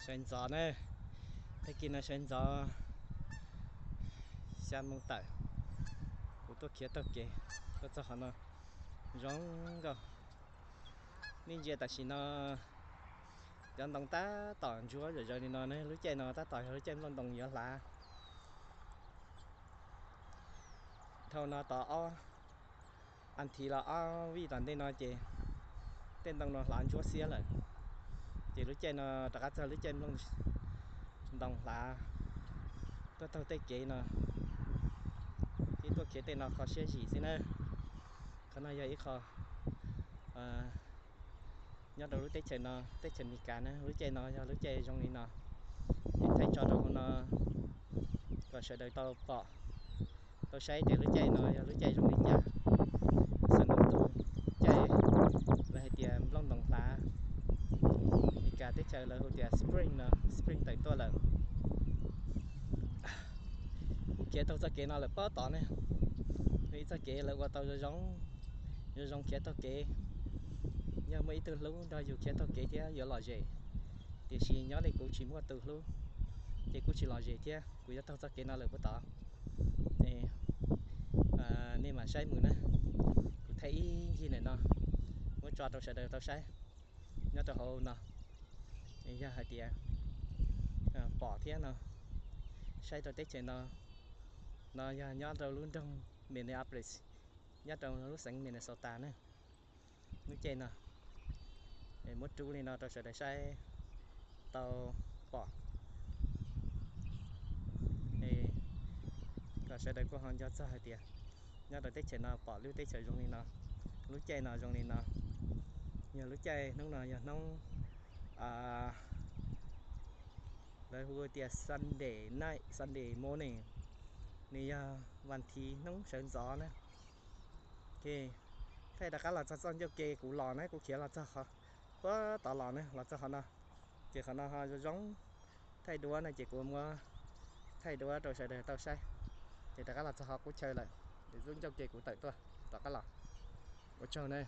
Sawv ntxov na, tag kis no sawv ntxov xya moo tawm, kuv tuaj khiav taug kev tuaj txog qhov no zoo nkauj. Nej ntsia tam sim no cov ntoo tab tom ntsuab zom zaws li no ne, lub caij no tab tom yog lub caij nplooj ntoo yuav hlav. Dhau no tod ob as thiv los ob vij tom ntej no ces tej ntoo no hlav ntsuab xiab lawm. Ces lub caij no rov qab txog lub caij nplooj ntoo hlav, tuaj taug tej kev no thiab tuaj khiav tej no kho siab zim xwb na. Qhov no yog ib qho nyob rau lub teb chaws no, teb chaws Amelikas na, lub caij no yog lub caij zoo li no. Ces thaij tso rau hauv no kom sawv daws tau pom tau saib tias lub caij no yog lub caij zoo li cas. Xam no tus caij lawv hais tias nplooj ntoo hlav, Amelikas teb chaws lawv hu tias spring no, spring tawm tuaj lawm. Kuv khiav taug txoj kev no lawm pob tod ne, ib txoj kev lawv ua tau zoo zoo, zoo zoo khiav taug kev. Yog muaj ib tug hlub nrog yus khiav taug kev thiab yuav lom zem, tiam sis nyob li kuv tsis muaj tus hlub, ces kuj tsis lom zem thiab. Kuv yuav taug txoj kev no lawm puag tod. Nej mam saib mus na. Kuv thaij ib ncig ntawm no muab tso rau sawv daws tau saib nyob rau hauv no. Yog hais tias pom thiab no, saib rau teb chaws no, no yog nyob rau lub nroog Minneapolis, nyob rau lub xeev Minnesota na. Lub caij no muab rub li no rau sawv daws saib tau pom, kom sawv daws kuj ho nco txog hais tias nyob rau teb chaws no pom lub teb chaws zoo li no, lub caij no zoo li no. Yog lub caij hnub no yog hnub lawv hu tias Sunday night, Sunday morning, nws yog vas thiv hnub sawv ntxov na. Ok, thaij rov qab los txog txoj ncauj ke kuv los na, kuv khiav los txog qhov puag tod los na, los txog qhov no. Ces qhov no ho zoo zoo, thaij duab no ces kuv muab thaij duab rau sawv daws tau saib. Ces rov qab los txog qhov qub chaw lawm, es lub ncauj ke kuv tawm tuaj rov qab los. Ua tsaug na.